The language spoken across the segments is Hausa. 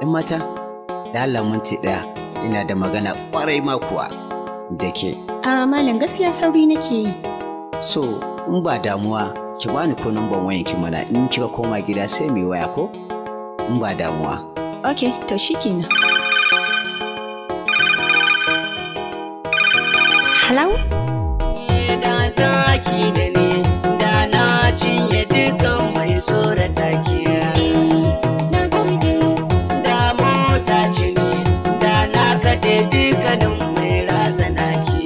‘Yan mata, da Allah minti ɗaya, ina da magana ƙwarai ma kuwa da ke. A malam, gaskiya sauri nake yi. So, in ba damuwa, ki bani ko namban wayanki mana, in kika koma gida sai mu yi waya ko? In ba damuwa. Ok, to shikenan. Hello? Da zaki da ni, da na cinye dukan mai tsorata ki. Na gode. Da mota ce ni, da na kaɗe dukkanin mai razana ki.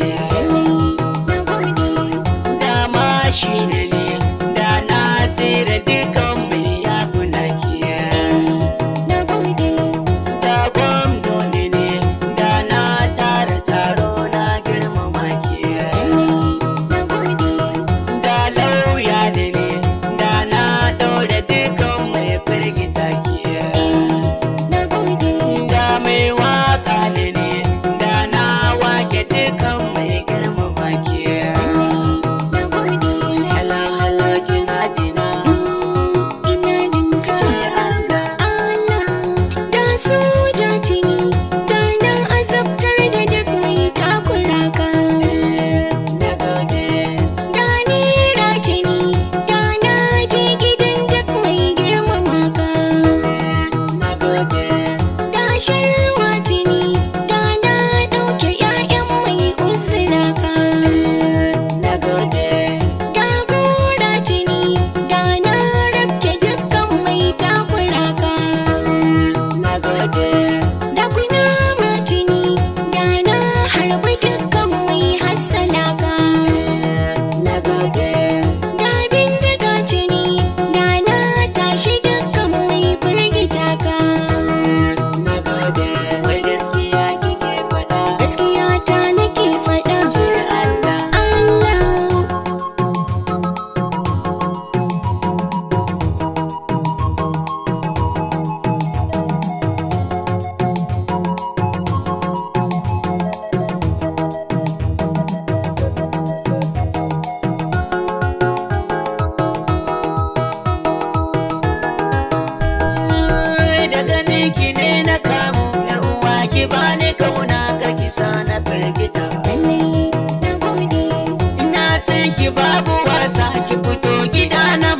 Na gode. Da mashi ne ni, da na tsere dukan mai yakuna ki. Na gode. Da gwamnoni ne, da na tara taro na girmama ki. Na gode. Da lauya ne ni, da na ɗaure dukan mai firgita ki. Na gode. Da mai waka ne ni, da na wake dukan mai girmama ki. Na gode. Hello, hello, kina jina? Ina jin ka. Ce Allah. Allah, da soja ce ni, da na azabtar da duk mai takura ka. Na gode. Da nera ce ni, da na je gidan duk mai girmama ka. Na gode. Da shirwa ce ni, da na ɗauke 'ya'yan mai uzura ka. Na gode. Da gora ce ni, da na rabke dukkan mai takura ka. Na gode. Da kunama ce ni, da na harbi dukkan mai hassala ka. Na gode. Da bindiga ce ni, da na tashi dukkan mai firgita ka. Na gode. Wai gaskiya kike faɗa? Gaskiya ta nake faɗa. Ce Allah. Allah. Daga ki ne na kamu, yar uwa, ki bani kauna, kar ki sa na firgita. Lallai, na gode. Ina san ki babu wasa, ki fito gida na.